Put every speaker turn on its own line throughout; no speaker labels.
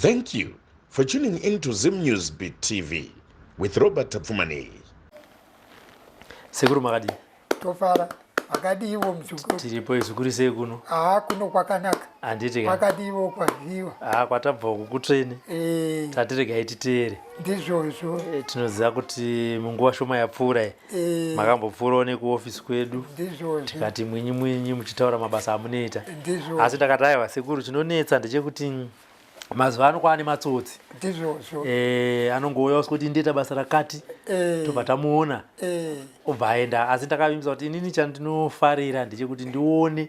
Thank you for tuning in to Zim News Beat TV with Robert Tapfumaneyi.
Sekuru makadii?
Tofara. Makadiiwo muzukuru?
Tiripo isu, kuri sei kuno?
Haa, kuno kwakanaka.
Handiti ka?
Kwakadiiwo kwaviwa?
Haa, kwatabva uku kutsvene.
Eh.
Tati regai titeere.
Ndizvozvo.
Tinoziva kuti munguva shoma yapfuura iyi makambopfuurawo nekuofisi kwedu.
Ndizvozvo.
Tikati mwinyi mwinyi muchitaura mabasa amunoita.
Ndizvozvo.
Asi takati aiwa sekuru, chinonetsa ndechekuti mazuva ano kwaane matsotsi.
Ndizvozvo.
Anongouya usikuti ndoita basa rakati, tobva tamuona, obva aenda. Asi ndakavimbisa kuti inini chandinofarira ndechekuti ndione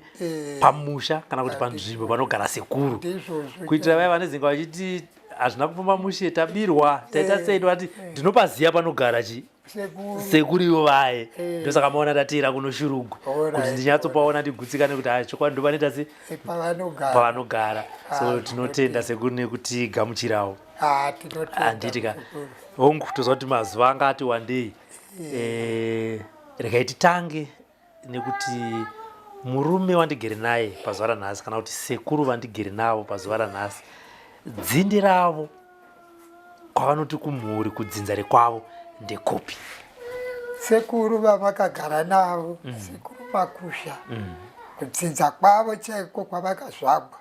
pamusha kana kuti panzvimbo panogara sekuru,
Ndizvozvo.
kuitira vaya vane zinga vachiti hazvina kufamba mushe, tabirwa, taita sei, ndovati ndinopaziya panogara chi
Sekuru.
Sekuru ivo vaye. Ndosaka maona tateera kuno Shurugwi kuti ndinyatsopaona ndigutsikane kuti hai, chokwadi ndopanoita se
Pavanogara.
Pavanogara. So
Ah,
tinotenda sekuru nekutigamuchirawo.
Ah, tinotenda.
Handiti ka?
Muzukuru.
Hongu, toziva kuti mazuva anga ati wandei. Regai titange nekuti murume wandigere naye pazuva ranhasi, kana kuti sekuru vandigere navo pazuva ranhasi, dzinde ravo kwavanoti kumhuri, kudzinza rekwavo ndekupi?
Sekuru vamakagara navo, Sekuru Makusha, kudzinza kwavo chaiko kwavakazvagwa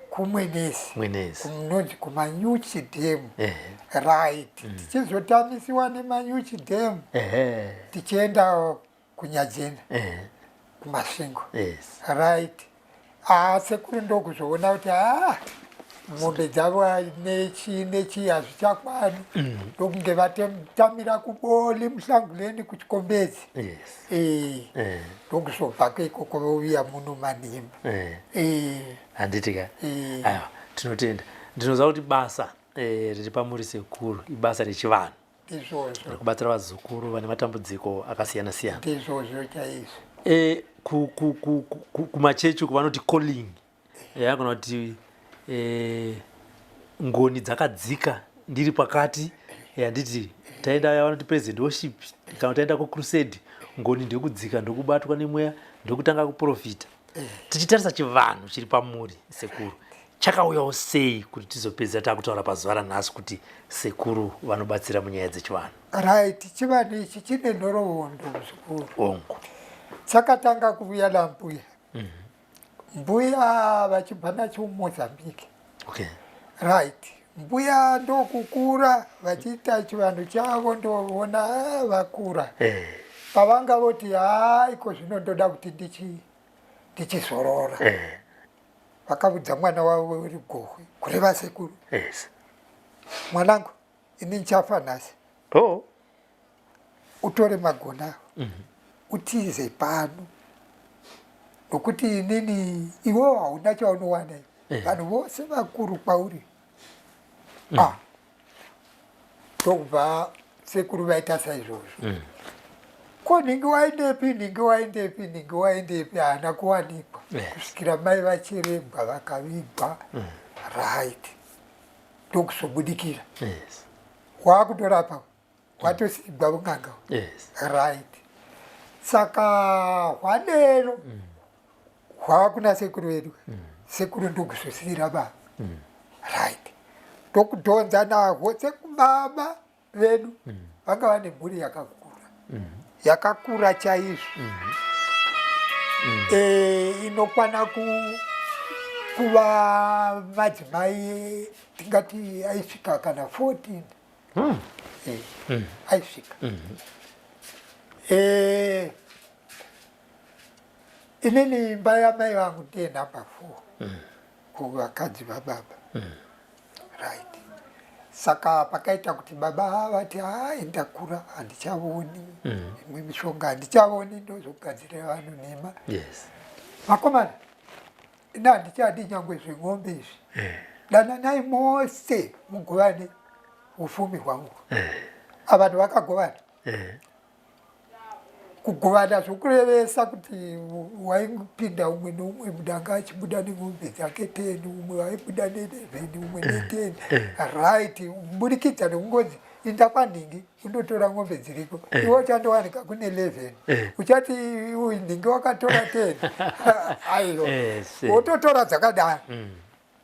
kuMwenezi.
Mwenezi.
Kunonzi kuManyuchi Dam. Right. Tichizotamisiwa neManyuchi Dam, tichienda kuNyajena, kuMasvingo. Right. Ah, sekuru ndokuzoona kuti ah, mombe dzavo nechi nechi hazvichakwani, ndokunge vatamira kuBoli Muhlanguleni, kuChikombedzi. Ndokuzobvako ikoko vouya muno Manhimba.
Handiti ka?
Eh.
Aiwa, tinotenda. Ndinoziva kuti basa riri pamuri sekuru ibasa rechivanhu,
Ndizvozvo.
rekubatsira vazukuru vane matambudziko akasiyana siyana.
Ndizvozvo chaizvo.
Kumachechi uku vanoti calling, ya, kana kuti ngoni dzakadzika ndiri pakati. Handiti taenda, vanoti president worship, kana taenda kucrusade, ngoni ndekudzika, ndokubatwa nemweya, ndokutanga kuprofita. Tichitarisa chivanhu chiri pamuri sekuru, chakauyawo sei kuti tizopedza taakutaura pazuva ranhasi kuti sekuru vanobatsira munyaya dzechivanhu?
Right, chivanhu ichi chine nhoroondo, muzukuru.
Hongu.
Chakatanga kuuya nambuya, mbuya vachibva nacho muMozambique. Right, mbuya ndokukura vachiita chivanhu chavo, ndoona, ah, vakura. Pavanga voti haa, iko zvino ndoda kuti ndichizorora, vakaudza mwana wavo Rugohwe, kureva sekuru, "Mwanangu, ini ndichafa nhasi. Utore magona, utize pano, nokuti inini iwewo hauna chaunowana, vanhu vose vakuru kwauri." Ah, ndokubva sekuru vaita saizvozvo. Ko nhingi waendepi, nhingi waendepi, nhingi waendepi? Haana kuwanikwa kusvikira mai vachiregwa vakavigwa. Right, ndokuzobudikira waakutorapa, watosigwa unganga. Right, saka hwadero hwava kuna sekuru vedu. Sekuru ndokuzosiyira baba. Right, ndokudhonza nahwo. Sekubaba vedu vanga vane mhuri yakakura, yakakura chaizvo, inokwana kuva madzimai tingati aisvika kana 14. Aisvika. Inini imba yamai vangu ndiye number 4 kuvakadzi vababa. Right, saka pakaita kuti baba vati, "Hai, ndakura, handichavoni imwe mishonga, handichavoni, ndozogadzirira vanhu nhema. Vakomana, ini handichadi nyangwe zveng'ombe izvi. Dananai mose mugovane ufumi hwangu." Avanhu vakagovana. Kugovana zvokurevesa kuti waipinda umwe neumwe mudanga achibuda nemombe dzake 10, umwe waibuda ne11, umwe ne10. Right, kuburikidza nekungonzi inda kwanhingi undotora ng'ombe dziriko, iwe uchandowanika kune 11, uchati uyu nhingi wakatora 10, aiwa, wototora dzakadaro.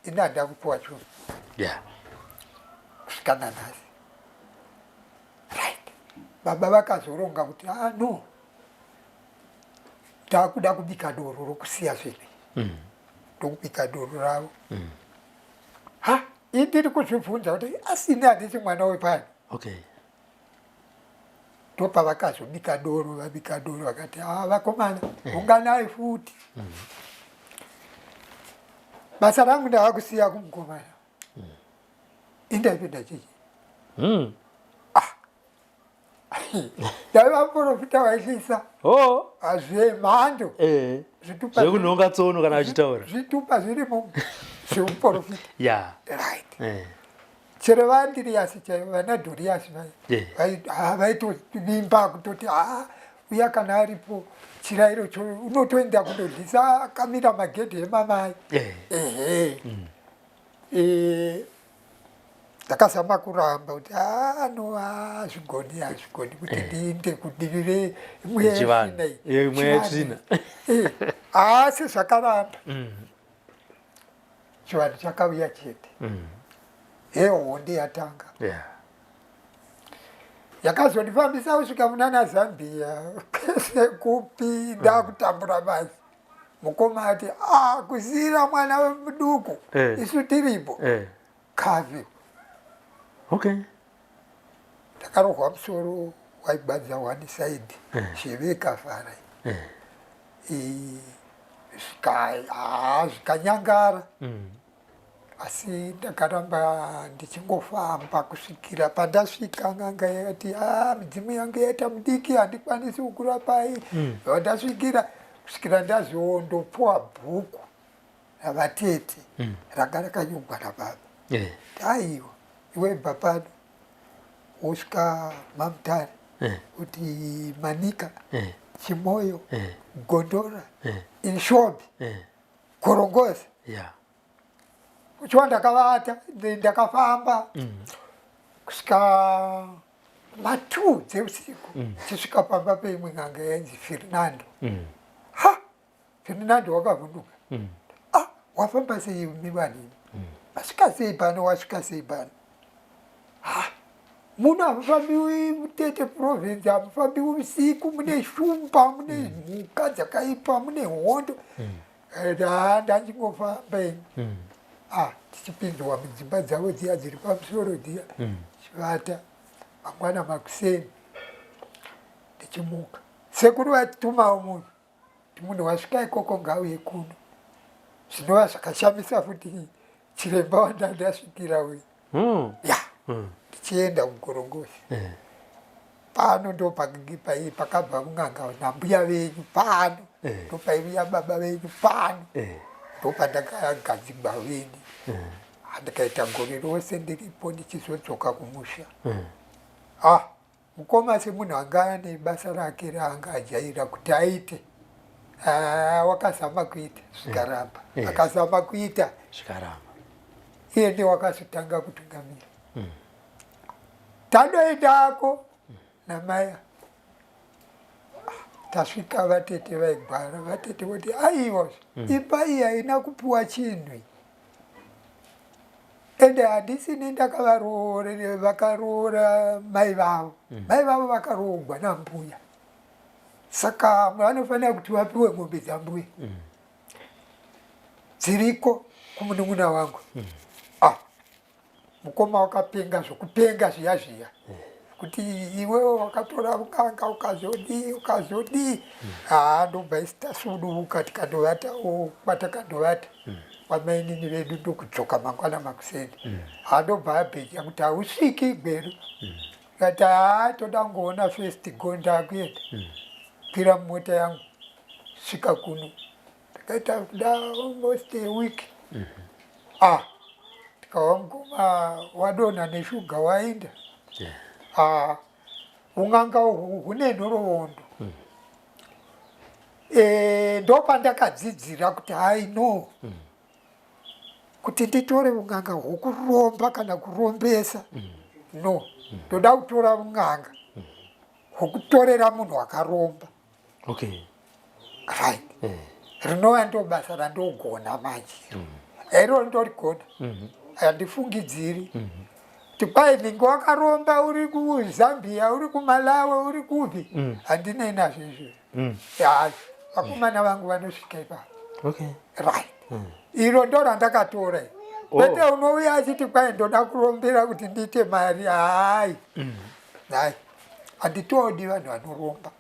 Ini handida kupiwa chinhu. Kusvika nanhasi. Right. Baba vakazoronga kuti ah no. Takuda kubika doro rokusiya zvinhu. Ndokubika doro ravo. Ha, ini ndiri kuzvibvunza kuti asi ini handisi mwana wepano.
Okay.
Ndopavakazobika doro, vabika doro vakati ah vakomana, unganai futi. Basa rangu ndava kusiya kumukomana. Indaipinda chechi. Ah. Ndaiva muprofita waihlisa.
Oh.
Zvemhando.
Eh.
Zvitupa
zvekunhonga tsono kana achitaura.
Zvitupa zvirimo zvemuprofita.
Yeah.
Right.
Eh.
Chero vaAndiriasi chaivo vana Dhoriasi
Yeah.
Vaitovimba kutoti haa uya kana aripo chirairo cho unotoenda kundodlisa akamira magedhi emamai.
Eh.
Ehe. Ndakazama kuramba kuti haa no hazvigoni hazvigoni kuti ndiinde kudivi remweya
Chivanhu.
yetsvina iyi.
Eh, mweya
Chivanhu.
yetsvina.
Asi zvakaramba. Chivanhu chakauya chete. Hehondi yatanga. Yakazondifambisa kusvika munana Zambia kwese kupi ndakutambura manje. Mukoma ati ah kusiyira mwana muduku isu tiripo. Kavi.
Okay.
Ndakarohwa musoro waibadza one side. Zheve ikavhara. Zvikanyangara. Asi ndakaramba ndichingofamba kusvikira pandasvika n'anga yakati ah midzimu yangu yaita mudiki handikwanisi kukurapai. Ndasvikira kusvikira ndazondopuwa bhuku ravatete ranga rakanyorwa nababa. Aiwa iwe bva pano wosvika maMutare kuti Manika, Chimoyo, Gondora, Inshobi, Gorongozi. Uchiwa ndakavata, ndakafamba kusvika ma2 dzeusiku tichisvika pamba peimwe n'anga yainzi Fernando. Ha! Fernando wakavhunduka. Ah, wafamba sei mivanhu imi? Wasvika sei pano, wasvika sei pano? Ha! Muno hamufambiwi mutete province, hamufambiwi usiku, mune shumba, mune mhuka dzakaipa, mune hondo. Ndachingofamba ini. Ah, tichipinzwa mudzimba dzavo dziya dziri pamusoro dziya. Tichivata mangwana makuseni ndichimuka. Sekuru vatumawo munhu. Munhu wasvika ikoko ngauye kuno. Zvinova zvakashamisa futi chiremba wandandasvikira uyu. Ya. Tichienda kuGorongozi. Pano ndo pakabva kun'anga nambuya venyu pano. Ndopaiuya baba venyu pano. Ndopandakagadzigwa veni. Ndikaita gore rose ndiripo ndichizodzoka kumusha. Ah, mukoma semunhu anga ane basa rake raanga ajaira kuti aite. Wakazama kuita zvikaramba. Akazama kuita
zvikaramba.
Iye ndiye wakazotanga kutungamira. Tandoendako namai. Tasvika vatete vaigwara, vatete voti aiwa imba iyi haina kupiwa chinhu. Ende handisini ndakavaroora, vakaroora mai vavo. Mai vavo vakaroorwa nambuya. Saka vanofanira kuti vapiwe mombe dzambuya. Dziriko kumunun'una wangu. Ah, mukoma wakapenga zvokupenga zviya zviya. Kuti iwewe wakatora unganga ukazodii ukazodii. Ah, ndobva isi tasuduka tikandovatawo kwatakandovata. Kwamainini vedu ndokudzoka mangwana makuseni. Ah, ndobva abheja kuti hausviki Gweru. Ndikati haa toda kungoona first go ndakuenda. Kwira mumota yangu svika kuno. Ndakaita kuda almost a week. Ah, tikawa mukoma wadonha neshuga waenda. Ah, un'anga uhu hune nhoroondo. Ndopandakadzidzira kuti hai no. Kuti nditore un'anga hwokuromba kana kurombesa. No, ndoda kutora un'anga hwokutorera munhu akaromba.
Okay.
Right. Rinova ndo basa randogona manje. Iro ndorigona. Handifungidziri kuti kwai ninge wakaromba uri kuZambia, uri kuMalawi, uri kupi. Handinei nazvo izvozvo. Hai, vakomana vangu vanosvika ipapo. Right, iro ndo randakatora iri. Kwete unouya achiti kwai ndoda kurombera kuti ndiite mari. Hai, hai, handitodi vanhu vanoromba.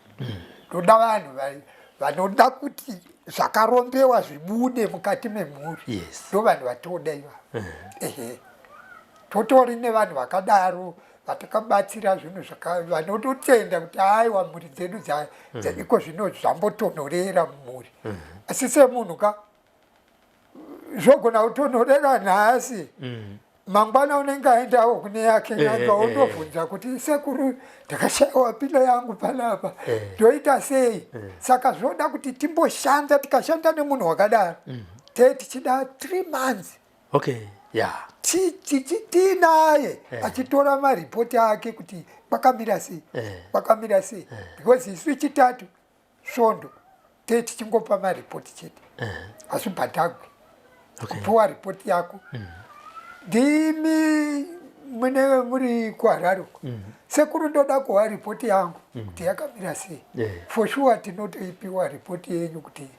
Ndoda vanhu vanoda kuti zvakarombewa zvibude mukati memhuri. Ndo vanhu vatoda ivavo. Ehe, totori nevanhu vakadaro vatakabatsira zvinhu vanototenda kuti aiwa, mhuri dzedu iko zvino zvambotonhorera mumhuri. Asi semunhu ka, zvogona kutonhorera nhasi, mangwana unenge aendawo kune yake n'anga, wotobvunza kuti, "Sekuru, ndakashayiwa pillow yangu panapa, ndoita sei?" Saka zvoda kuti timboshanda. Tikashanda nemunhu wakadaro, tee tichida 3 months tiinaye achitora maripoti ake kuti kwakamira sei, kwakamira sei, because isu Chitatu, Svondo tee tichingopa maripoti chete, asi bhadhagwe kupiwa ripoti yako. Ndimi mune muri kuHarare uko, "Sekuru, ndoda kuwa ripoti yangu kuti yakamira sei." For sure tinotoipiwa ripoti yenyu kuti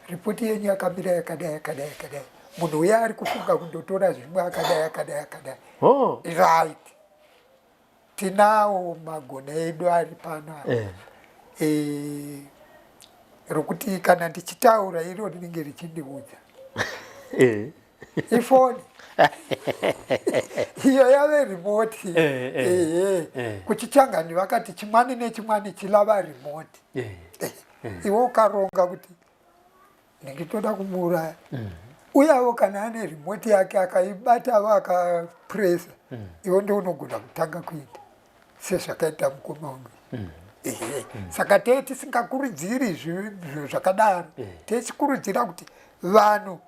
ripoti yenyu yakamira yakadai, yakadai, yakadai. Munhu uya ari kufunga kundotora zvimwe akadai, akadai, akadai. Right, tinawo magona edu ari pano apa. Rokuti kana ndichitaura iro rinenge richindiudza. Ifoni iyo yave remote. Ehe. Kuchichangani vakati chimwani nechimwani chilava remote. Iwe ukaronga kuti ndingitoda kumuuraya, uyawo kana ane remote yake akaibatawo akapresa, iwe ndo unogona kutanga kuita sezvakaita mukoma wangu. Ehe, saka tee tisingakurudziri zvinhu zvakadaro. Tichikurudzira kuti vanhu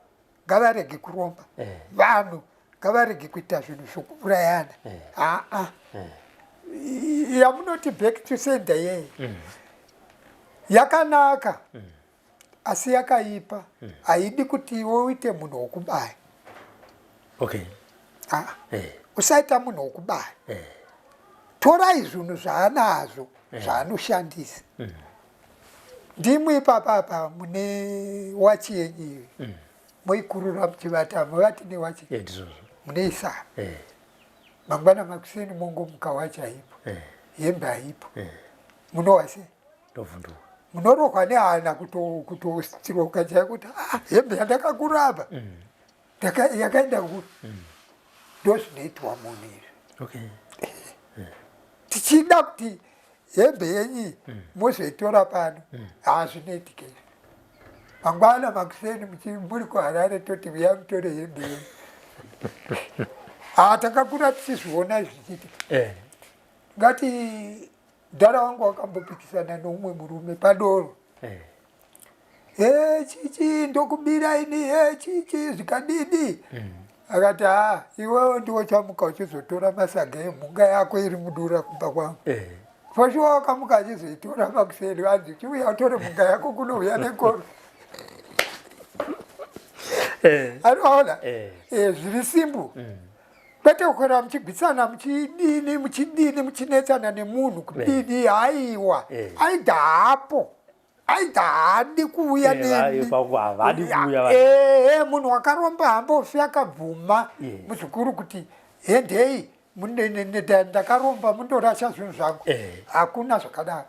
ngavarege kuromba, vanhu ngavarege kuita zvinhu zvokuurayana. Haa, yamunoti back to sender yeye yakanaka, asi yakaipa. Haidi kuti iwe uite munhu wokubaya. Ah, usaita munhu wokubaya. Torai zvinhu zvaanazvo zvaanoshandisa. Ndimwi ipapapa mune wachi yenyu iyo, moikurura muchivata, muvati newachi.
Ndizvozvo.
Muneisa. Mangwana makuseni mongomuka, wachi haipo, hembe haipo. Munowa sei?
Ndovhunduka.
Munorohwa nehana, kutosiroka chaiko kuti, "Ah, hembe yandakakurapa yakaenda kuri?" Ndo zvinoitwa munhu izvi. Tichida kuti hembe yenyu mozoitora pano, hazvinoitika izvi. Mangwana makuseni muri kuHarare, toti uya mutore hembe yenyu. Ha, takakura tichizviona zvichiitika. Ngati dhara wangu wakambopikisana noumwe murume padoro. "He, chichi, ndokubira ini, he, chichi, zvikadidi?" Akati, "Ha, iwewe ndiwo chamuka uchizotora masaga emhunga yako iri mudura kumba kwangu." For sure wakamuka achizoitora makuseni, vanzi, "Chiuya utore mhunga yako kunouya nekoro." Anoona. Zviri simple, kwete kukwera muchigwisana, muchidini, muchidini, muchinetsana nemunhu kudini. Haiwa. Aidha hapo, aidha haadi kuuya. Nemi.
Havadi kuuya vanhu.
Ehe, munhu wakaromba hambofi akabvuma, muzukuru, kuti hendei ndakaromba, mundorasha zvinhu zvangu. Hakuna zvakadaro.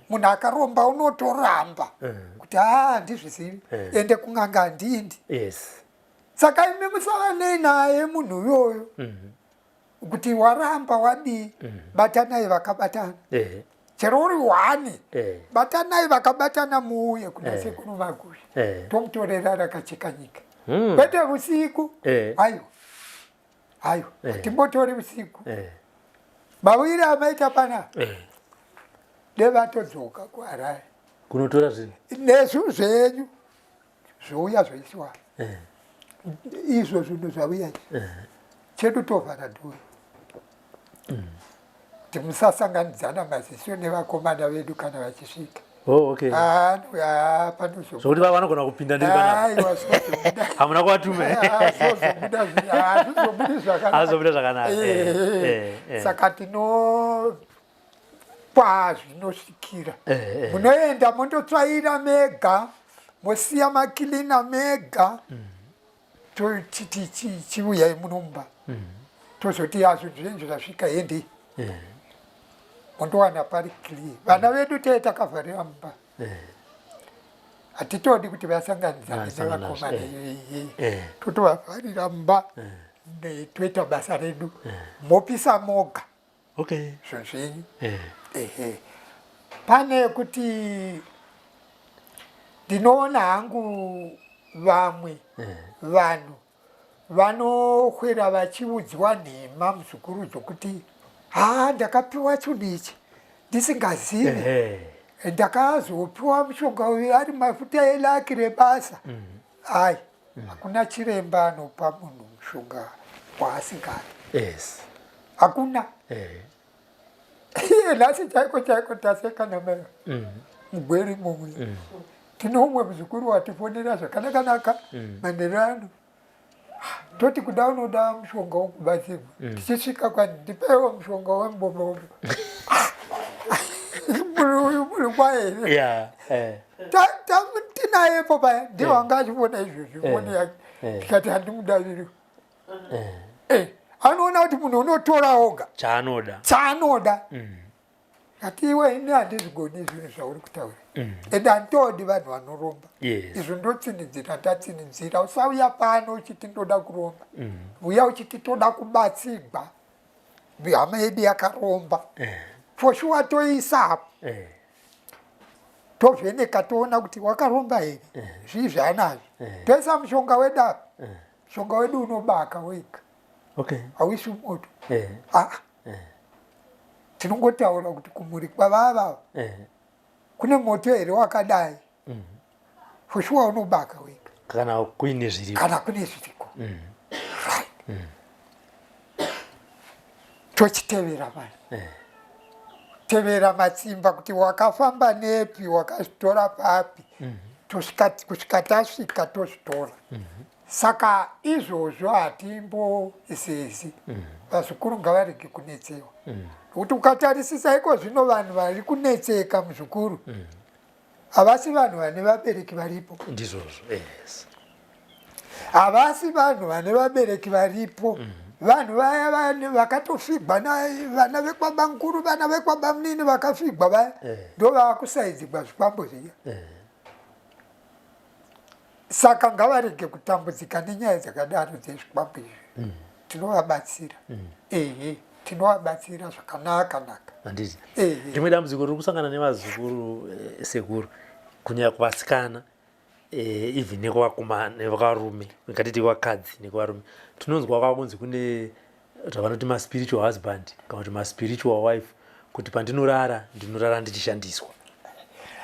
Munhu akaromba unotoramba kuti haa, handizvizivi, ende kun'anga handiendi. Saka imi musava nei naye munhu uyoyo kuti waramba wadii. Batanai vakabatana. Chero uri hwani, batanai vakabatana, muuye kuna sekuru Magusha. Tomutorera rakacheka nyika. Kwete usiku. Aiwa, aiwa. Hatimbotori usiku. Mawiri amaita pana devatodzoka kuHarare
kunotora zvinhu.
Nezvinhu zvenyu zvouya zvoisiwa izvo zvinhu zvauya izvi. Chedu tovhara door kuti musasanganidzana maziso nevakomana vedu kana vachisvika.
Oh, okay.
Ah, ah, panozo
Zvokuti vava vanogona kupinda ndiri panapa.
Aiwa, zvinozobuda.
Hamuna kuvatuma.
Ah, zvozobuda hazvizobudi zvakanaka.
Hazvizobudi zvakanaka, eh,
Eh,
eh, eh.
Saka tino kwazvinosvikira.
Eh, eh.
Munoenda mondotsvaira mega, mosiya makilina mega. Tochiti chiuyai munomba. Tozoti yazvo zvinhu zvasvika hendi. Mondowana pari clear. Vana vedu tee takavharira mumba. Hatitodi kuti vasanganidzane
Vasangana,
nevakomana.
eh. Eh.
Totovavharira mumba. Toita basa redu. Mopisa moga
Okay.
zvinhu zvenyu.
Eh.
Ehe. Pane kuti ndinoona hangu vamwe vanhu vanokwera vachiudzwa nhema muzukuru dzokuti haa ndakapiwa chinhu ichi ndisingazivi
Ehe.
ndakazopiwa mushonga uyu ari mafuta elaki rebasa. Ai, hakuna chiremba anopa munhu mushonga waasingadi.
Yes.
Hakuna.
Eh.
Iye nhasi chaiko chaiko taseka namai mugweri mumwe. Tine umwe muzukuru watifonera zvakanaka-naka manheru ano. Toti kuda unoda mushonga wokubatsirwa. Tichisvika kwani ndipeiwo mushonga wemubombobo. Muri uyu muri kwaye here?
Yeah. Eh.
Tinayepo paya ndiye wanga achiona izvozvo foni yake.
Eh.
Tikati handimudaviri.
Eh.
Eh, anoona kuti munhu unotora oga
Chaanoda.
chaanoda. Ati iwe ini handizvigoni zvinhu zvauri kutaura. Ende handitodi vanhu vanoromba.
Yes.
Izvo ndotsinidzira ndatsinidzira. Usauya pano uchiti ndoda kuromba. Uya uchiti toda kubatsigwa. Hama yedu yakaromba. For sure toisa apo.
Eh.
Tovheneka toona kuti wakaromba here. Zvii zvaanazvo. Toisa mushonga wedu apa. Mushonga wedu unobaka wega.
Okay.
Hauisi moto.
Eh.
Ah. Tinongotaura kuti kumhuri kwavava
Eh.
kune moto here wakadai. For sure unobaka wega.
Kana kuine zviriko.
Kana kune zviriko. Right. Tochitevera mani.
Eh.
Tevera matsimba kuti wakafamba nepi, wakazvitora papi. Tosvika kusvika tasvika tozvitora. Saka izvozvo hatimbozezi. Vazukuru ngavarege kunetsewa. Nokuti ukatarisisa iko zvino vanhu vari kunetseka muzukuru havasi vanhu vane vabereki varipo.
Ndizvozvo. Yes.
Havasi vanhu vane vabereki varipo. Vanhu vaya vakatofigwa vana vekwabamukuru, vana vekwabamunini vakafigwa vaya ndo vaakusaidzigwa zvikwambo zviya. Saka ngavarege kutambudzika nenyaya dzakadaro dzezvikwambo izvi. Tinovabatsira. Ehe, tinovabatsira zvakanaka naka.
Handiti.
Ehe.
Rimwe dambudziko riri kusangana nevazukuru sekuru kunyanya kuvasikana even nekuvakomana nevarume ngatiti vakadzi nekuvarume tinonzwa kwakunzi kune zvavanoti maspiritual husband kana kuti maspiritual wife kuti pandinorara ndinorara ndichishandiswa.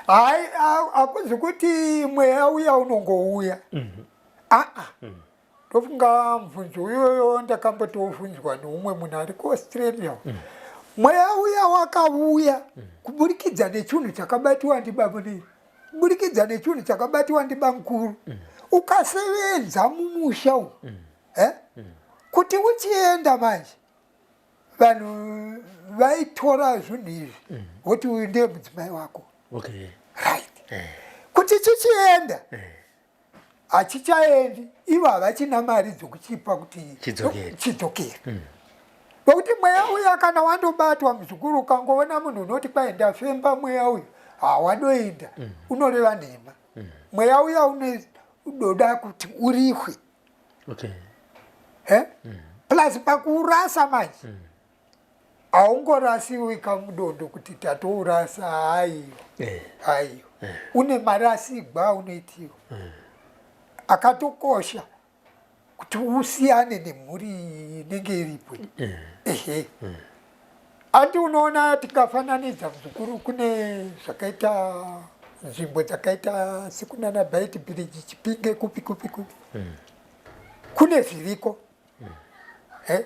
Hai, hakuzi kuti mweya uya unongouya. Aa. Ndofunga mubvunzo uyoyo ndakambotobvunzwa neumwe munhu ari kuAustralia. Mweya uya wakauya kuburikidza nechinhu chakabatiwa ndibabunini, kuburikidza nechinhu chakabatiwa ndibamukuru. Ukasevenza mumusha umu, eh? Kuti uchienda manje vanhu vaitora zvinhu izvi voti uyu ndiye mudzimai wako.
Okay.
Right. Kuti chichienda hachichaendi, ivo havachina mari dzokuchipa kuti
Chidzokere.
chidzokere. Nokuti mweya uya kana wandobatwa muzukuru, ukangoona munhu unoti kwai ndafemba mweya uyu, hawadoenda, unoreva nhema. Mweya uya unoda kuti urihwe.
Okay.
Eh? Plus pakuurasa manje haungorasiwi kamudondo kuti tatourasa. Haiwa. Haiwa. Une marasigwa unoitiwa akatokosha kuti usiyane nemhuri inenge iripo. Ehe. Andi unoona tikafananidza muzukuru kune zvakaita nzvimbo dzakaita sekunana Beitbridge, Chipinge, kupi kupi kupi. Kune zviriko. Eh?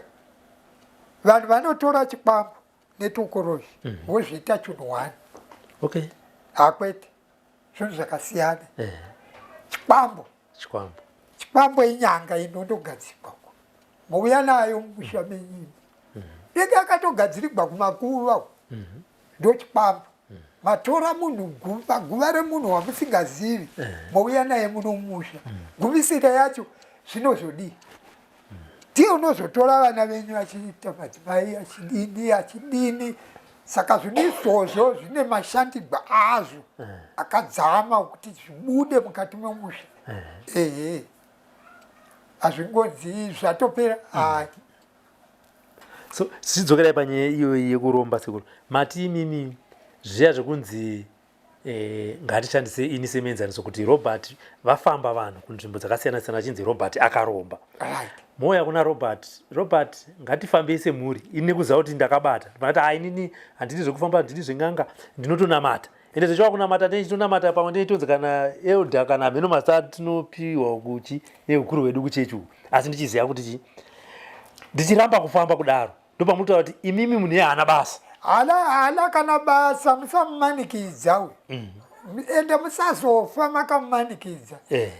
Vanhu vanotora chikwambo netokoroshi vozviita chinhu one.
Okay.
Hakwete, zvinhu zvakasiyana. Chikwambo.
Chikwambo.
Chikwambo inyanga inondogadzikwa uko. Mouya nayo mumusha menyu. Inenge yakatogadzirigwa kumakuva uko. Ndochikwambo. Matora munhu guva, guva remunhu wamusingazivi, mouya naye muno mumusha. Gumisira yacho zvinozodii? Ndiye unozotora vana venyu achiita madzimai achidini achidini. Saka zvinhu izvozvo zvine mashandigwa azvo akadzama kuti zvibude mukati memusha. Ehe, hazvingonzi zvatopera. Hai.
So tichidzokerai panyaya iyoyi yekuromba sekuru, mati imimi zviya zvekunzi ngatishandise ini semuenzaniso kuti Robert vafamba vanhu kunzvimbo dzakasiyana siyana achinzi Robert akaromba. Mouya kuna Robert, Robert ngatifambei semhuri, ini nekuziva kuti ndakabata vanati ha inini handidi zvekufamba, handidi zven'anga, ndinotonamata. Ende zvechiwa kunamata ndeichitonamata pamwe ndeitonzi kana elder kana hameno mazita atinopiwa kuchi neukuru hwedu kuchechi uku, asi ndichiziva kuti chi ndichiramba kufamba kudaro ndopamunotaura kuti imimi munhu iye haana basa.
Haana kana basa, musamumanikidza uyu. Ende musazofa makamumanikidza.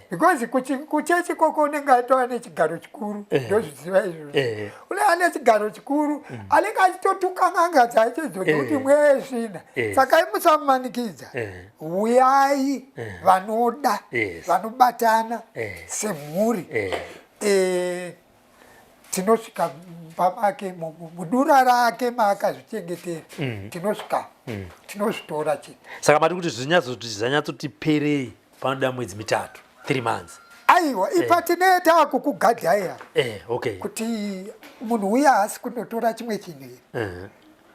Because kuchechi koko unenge aitova nechigaro chikuru. Ndozviziva izvozvo. Une ane chigaro chikuru, anenge achitotuka n'anga dzacho idzodzo kuti mweya yesvina. Saka musamumanikidza. Uyai vanoda, vanobatana semhuri. Tinosvika mumba make, mudura rake maakazvichengetera. Tinosvika, tinozvitora chete.
Saka mati kuti zvanyatsoti perei panoda mwedzi mitatu, 3 months.
Aiwa, ipa tine taakukugadhaya.
Okay.
Kuti munhu uya haasi kunotora chimwe chinhu here.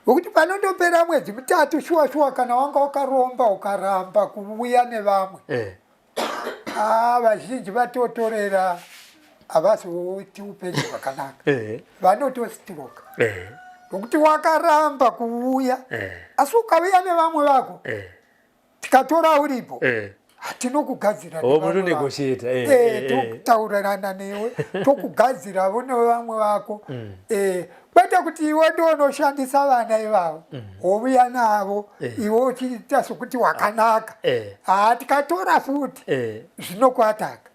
Ngokuti panondopera mwedzi mitatu shuwa shuwa kana wanga wakaromba ukaramba kuuya nevamwe. Vazhinji vatotorera havazoiti upenyu hwakanaka. Vanotostroka. Ngokuti wakaramba kuuya. Asi ukauya nevamwe vako, tikatora uripo, hatinokugadzira
Oh,
nevamwe vako.
Munonegotiate,
Tokutaurirana newe, tokugadziravo nevamwe vako. Kwete kuti iwe ndiwe unoshandisa vana ivavo, wouya navo, iwe uchiita sokuti wakanaka. Tikatora futi, zvinokuataka.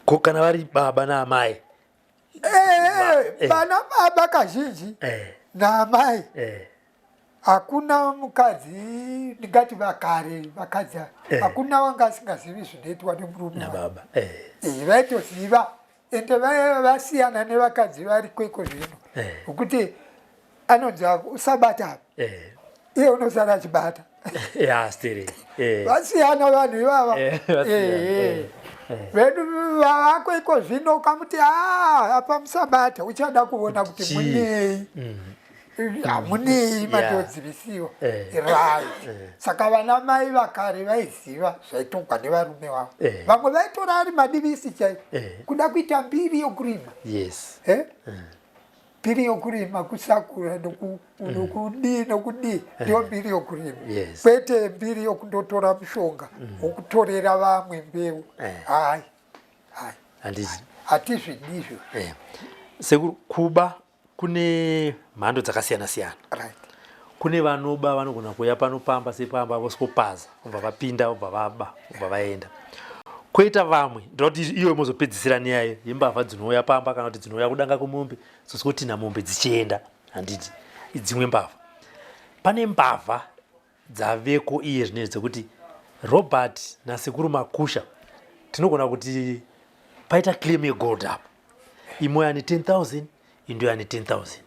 Ko kana vari baba naamai?
Vana baba kazhinji naamai. Hakuna mukadzi, ndingati vakare vakadzi ava, hakuna wanga asingazivi zvinoitwa nemurume wake.
Nababa.
Vaitoziva, ende vasiyana nevakadzi variko iko zvino. Nokuti anonzi usabata apa. Iye unosara achibata.
Ya, stiri.
Vasiyana vanhu ivava.
Vasiyana.
Vedu vavako iko zvino ukamuti apa musabata, uchada kuona kuti
Chii?
munei. Hamunei matodzivisiwa. Right. Saka vana mai vakare vaiziva zvaitogwa nevarume vavo. Vamwe vaitora ari madivisi chaivo. Kuda kuita mbiri yokurima. Mbiri yokurima, kusakura, nokudii, nokudii, ndiyo mbiri yokurima. Kwete mbiri yokundotora mushonga wokutorera vamwe mbeu. Hai. Hai.
Handiti.
Hatizvidi izvozvo.
Sekuru, kuba kune mhando dzakasiyana siyana. Kune vanoba vanogona kuuya panopamba sepamba vosikopaza, vobva vapinda, vobva vaba, vobva vaenda. Koita vamwe, ndoda kuti iyo mozopedzisira neyayo yembavha dzinouya pamba kana kuti dzinouya kudanga kwemombe, dzosikotinha mombe dzichienda. Handiti dzimwe mbavha. Pane mbavha dzaveko iye zvinezvi dzekuti Robert nasekuru Makusha tinogona kuti paita claim yegold apa. Imwe yani 10,000, indo yani 10,000.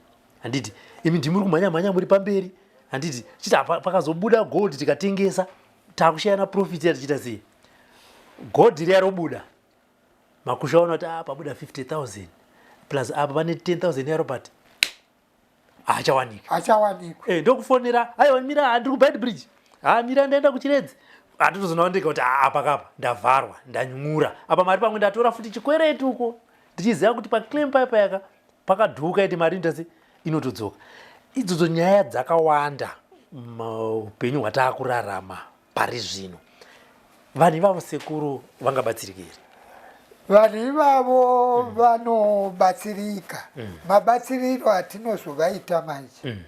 Handiti imi ndimuri kumhanya mhanya muri pamberi. Handiti chiti apa pakazobuda gold tikatengesa takushayana profit yatichiita sei? Gold riya robuda. Makusha ona kuti pabuda 50,000 plus apa pane 10,000 ya Robert. Hachawanikwa.
Hachawanikwa.
Ndokufonera, aiwa mira ndiri ku Beitbridge. Mira ndaenda kuChiredzi. Handitozoona ndega kuti apa kapa ndavharwa, ndanyura. Apa mari pamwe ndatora futi chikwereti uko. Ndichiziva kuti pa claim paya payaka pakadhuka iti mari ndasi inotodzoka. Idzodzo nyaya dzakawanda muupenyu hwataakurarama pari zvino. Vanhu ivavo sekuru vangabatsirike here?
Vanhu ivavo vanobatsirika. Mabatsiriro atinozovaita manje.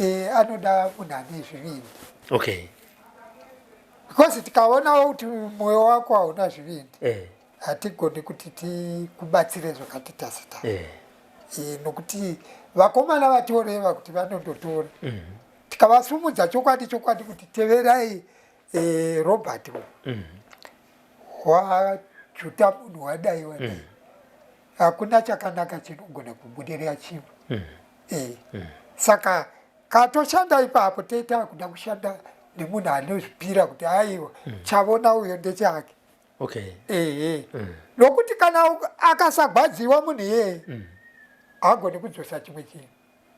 E, anoda munhu ane zvivindi.
Okay.
Because tikaonawo kuti mwoyo wako hauna zvivindi eh. Hatigoni kuti tikubatsire zvakati tasita eh. E, nokuti vakomana vatoreva kuti vanondotora mm -hmm. Tikavasumudza chokwadi chokwadi kuti teverai e, Robert mm -hmm. Wajuta munhu wadai wadai mm. Hakuna chakanaka chinogona kubudirira chimwe mm. E. Mm. Saka katoshanda ipapo toita kuda kushanda nemunhu anozvipira kuti aiwa mm. Chavona uyo ndechake.
Okay.
Ehe mm. Nokuti kana akasagwadziwa munhu iyeye mm. Haagoni kudzosa chimwe chinhu.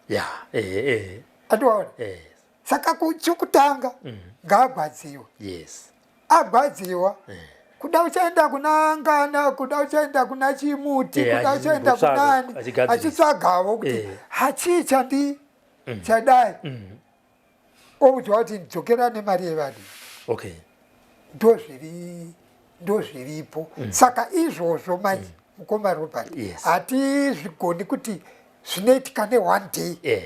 Ya, ehe.
Andiwaona yes. Saka chokutanga mm. Ngaagwadziwe.
Yes.
Agwadziwa mm. Kuda uchaenda kuna ngana, kuda uchaenda kuna chimuti yeah, kuda uchaenda kunani achitsvagawo kuti yeah. Hachii chandi mm. Chadai mm. Oudzwa kuti dzokera nemari yevanhu.
Okay.
Ndozviri ndozviripo mm. Saka izvozvo manje mm. Mukoma Robert, hatizvigoni kuti zvinoitika neone day
yeah.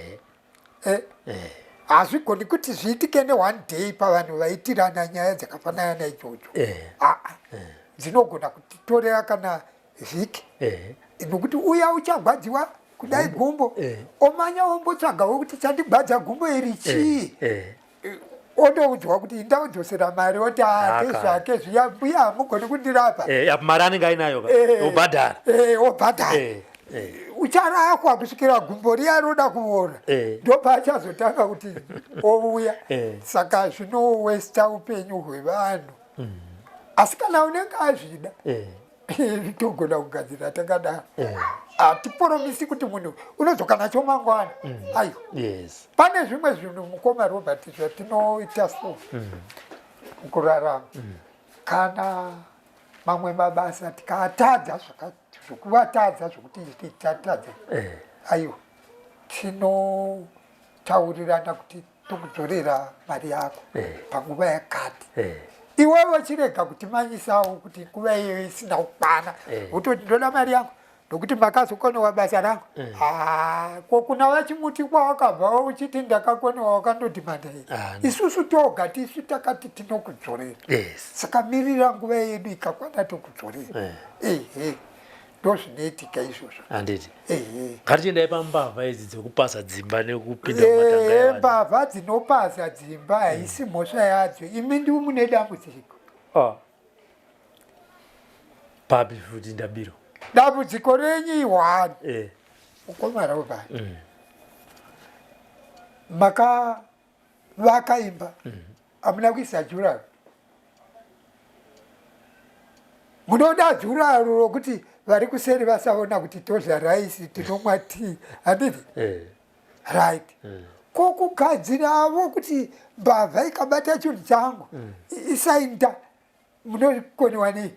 Eh, eh. Hazvigoni kuti zviitike neone day pavanhu vaitirana nyaya dzakafanana naidzodzo
eh.
Aa eh. Dzinogona kutitorera kana vhiki
eh.
Nokuti uya uchagwadziwa kudai gumbo eh. Omanya ombotsvagawo kuti chandigwadza gumbo iri chii
eh.
Eh. Ondoudzwa kuti indaudzosera mari oti ake zvake zviya mbuya hamugoni kundirapa
eh, mari anenge ainayo
eh,
obhadhara
eh, obhadhara eh, eh. Ucharapwa kusvikira gumbo riya roda kuora
eh.
Ndopaachazotanga kuti ouya
eh.
Saka zvinowesta upenyu hwevanhu mm. Asi kana unenge azvida
eh.
Togona kugadzira takadaro. Hatiporomisi kuti munhu unodzoka nacho mangwana mm. Aiwa
yes.
Pane zvimwe zvinhu mukoma Robert zvatinoita so mm. Mukurarama mm. Kana mamwe mabasa tikaatadza zvokuvatadza zvokuti tatadza
eh.
Aiwa tinotaurirana kuti tokudzorera mari yako
eh.
Panguva yakati
eh.
Iwewe chirega kutimanyisawo kuti nguva iyoyo isina kukwana
eh.
Wototi ndoda mari yangu nokuti makazokonewa basa rangu
eh.
Ah, ko kuna vachimuti kwawakabva uchiti ndakakonewa wakandodhimanda
ah, no.
Isusu toga tisu takati tinokudzorera
yes.
Saka mirira nguva yedu ikakwana tokudzorera
eh.
Ehe ndozvinoitika izvozvo.
Handiti
ehe
ngatichiendai pambavha idzi dzekupaza dzimba nekupinda mumatanga evanhu.
Mbavha dzinopaza dzimba haisi mhosva yadzo, imi ndi mune dambudziko.
Ah. Papi futi ndabiro?
Dambudziko renyu ihwani
eh.
Mukoma Robert mm. Makavaka imba hamuna mm. Kuisa juraro, munoda juraro rokuti vari kuseri vasaona kuti todya raisi tinomwa tii, handiti
eh.
Right
mm.
Ko kugadziravo kuti mbavha ikabata chinhu changu mm. Isainda munokoniwa nei?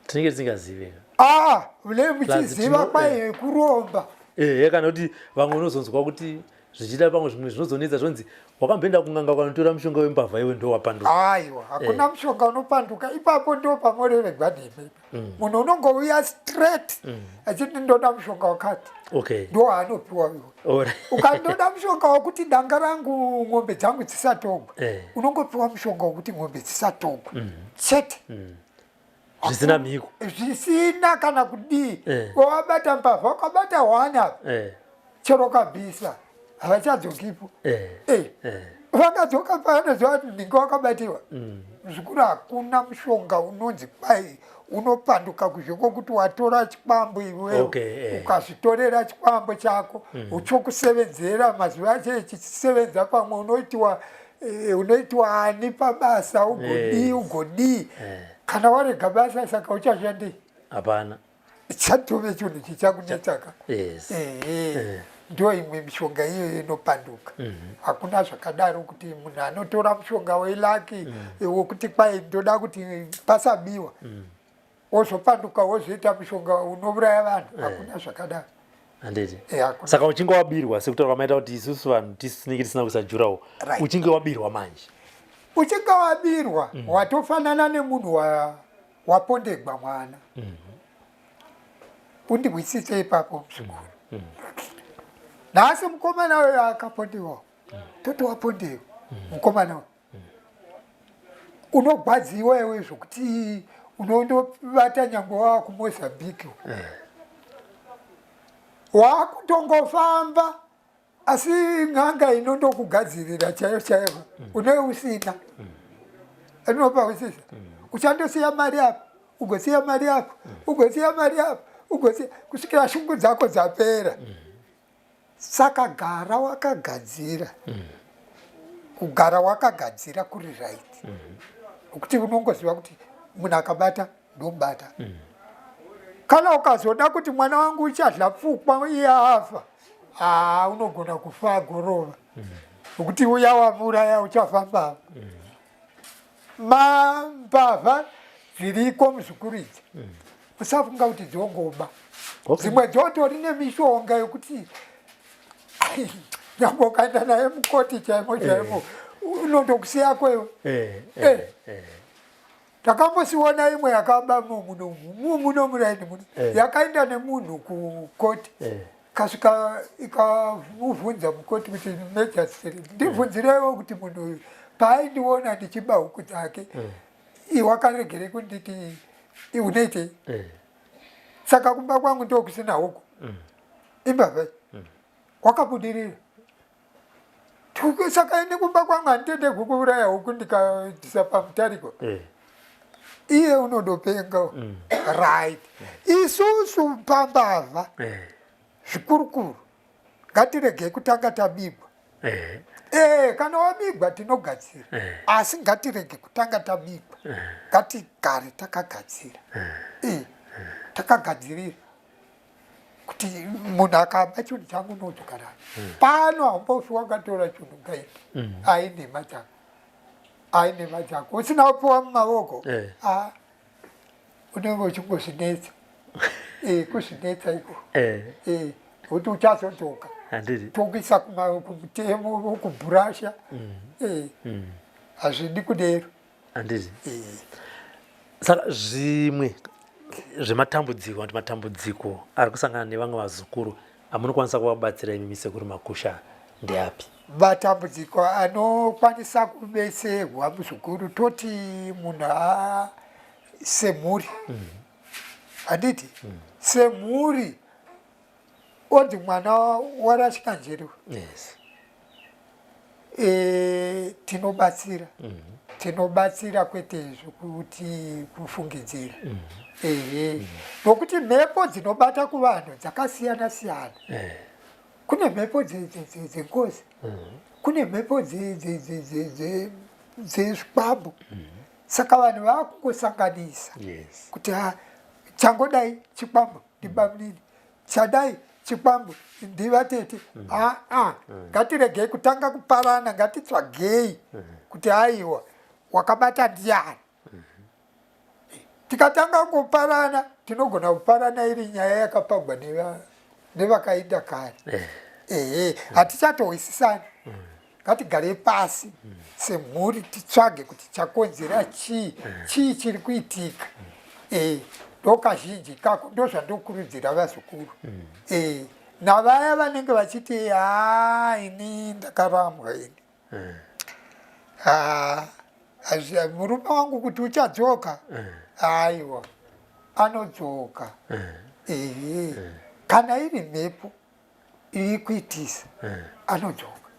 Tinenge tisingazive.
Aa mune muchiziva kwai kuromba.
Ehe, kana kuti vamwe unozonzwa kuti zvichida pamwe zvimwe zvinozonetsa zvonzi wakamboenda kun'anga ukanotora mushonga wembavha iwe ndo wapanduka.
Aiwa hakuna eh. Mushonga unopanduka ipapo ndo pamorevegwa nemi mm. Munhu unongouya straight mm. Achiti ndoda mushonga wakati
okay.
Ndo waanopiwa iwe ukandoda mushonga wekuti danga rangu ng'ombe dzangu dzisatogwa
eh.
Unongopiwa mushonga wekuti ng'ombe dzisatogwa mm. Chete
mm. Zvisina mhiko
zvisina kana kudii
eh.
Wabata mbavha ukabata hwani apa
eh.
Chero kabisa havachadzokipo
eh.
Eh.
Eh.
Vakadzoka pavanoziva kuti ndinge wakabatiwa
mm.
Zvikuru hakuna mushonga unonzi kwai unopanduka kuzve kwokuti watora chikwambo iwewe
okay, eh.
Ukazvitorera chikwambo chako mm. Uchokusevenzera mazuva acho echisevenza pamwe unoitiwa eh, unoitiwa ani pabasa ugodii
Yes.
Ugodii
Eh.
Kana warega basa saka uchashandei?
Hapana.
Chatove chinhu chichakunetsaka.
Yes.
Ehe
Eh.
Ndo imwe mishonga iyoyo inopanduka
Mm
-hmm. Hakuna zvakadaro kuti munhu anotora mushonga welucky mm. Wokuti kwai ndoda kuti pasabiwa mm. Wozopanduka wozoita mushonga unouraya vanhu
Eh.
Hakuna zvakadaro.
Handiti
Eh, hakuna.
Saka uchinge wabirwa sekutaura kwamaita kuti isusu vanhu tisinenge tisina kuisa jurawo
Right.
Uchinge wabirwa manje
Uchinge wabirwa mm. Watofanana nemunhu wa, wapondegwa mwana mm -hmm. Undihwisise ipapo muzukuru mm. Nhasi mukomana uyo akapondewa, toti wapondewa mukomana uyo, unogwadziwa iwe zvokuti unondovata nyangwe wava kuMozambique, wakutongofamba, asi n'anga inondokugadzirira chaiyo chaiyo une usina inopa usisa. Uchandosiya mari apo, ugosiya mari apo, ugosiya mari apo, ugosiya kusvikira shungu dzako dzapera. Saka gara wakagadzira, kugara wakagadzira kuri right, nokuti unongoziva kuti munhu akabata ndomubata. Kana ukazoda kuti mwana wangu uchadla pfukwa iye afa, haa, unogona kufa agorova, nokuti uya wamuuraya uchafamba. Mambavha dziriko muzukuru idzi, usafunga kuti dzongoba. Dzimwe dzotori nemishonga yokuti nyangwe ukaenda naye mukoti chaimo chaimo, unondokusiya kwewe. Takambosiona imwe yakaba muno muno muraini muno, yakaenda nemunhu kukoti, kasvika ikamubvunza mukoti kuti, "Magistrate, ndibvunzireiwo kuti munhu uyu paaindiona ndichiba huku dzake, wakaregere kunditi unoitei? Saka kumba kwangu ndokusina huku." Imbavha wakabudirira. Saka ini kumba kwangu handitende kukuuraya huku ndikaisa pamutariko. Iye unondopenga. Right, isusu pambavha zvikurukuru ngatiregei kutanga tabigwa. Kana wabigwa tinogadzira, asi ngatirege kutanga tabigwa, ngatigare takagadzira, takagadzirira kuti munhu akaba chinhu changu unodzoka nacho pano. Haumbofi wakatora chinhu kaiti ainhema dzako, ainhema dzako usina kupiwa mumavoko. Ah, unenge uchingozvinetsa, kuzvinetsa iko, kuti uchazodzoka tokuisa kumutemo wokubhurasha. Hazvidi kudero.
Handiti. Saka zvimwe zvematambudziko, kuti matambudziko ari kusangana nevamwe vazukuru amunokwanisa kuvabatsira imi sekuru Makusha ndeapi?
Matambudziko anokwanisa kubetserwa muzukuru, toti munhu semhuri, handiti? Semhuri oti mwana warashika njere, tinobatsira, tinobatsira, kwete zvokuti kufungidzira. Ehe, nokuti mhepo dzinobata kuvanhu dzakasiyana siyana. Kune mhepo dzengozi, kune mhepo dzezvikwambo. Saka vanhu vakungosanganisa kuti changodai chikwambo ndibamunini, chadai chikwambo ndivatete. Aa, ngatiregei kutanga kuparana, ngatitsvagei kuti aiwa, wakabata ndiani. Tikatanga kuparana tinogona kuparana iri nyaya yakapagwa nevakaenda kare. Ehe, hatichatohwisisani. Ngatigarei pasi semhuri titsvage kuti chakonzera chii, chii chiri kuitika. Ndo kazhinji kako ndo zvandokurudzira vazukuru navaya vanenge vachiti, "Ha, ini ndakarambwa, ini murume wangu kuti uchadzoka." Aiwa, anodzoka. Ehe, kana iri mhepo iri kuitisa, anodzoka.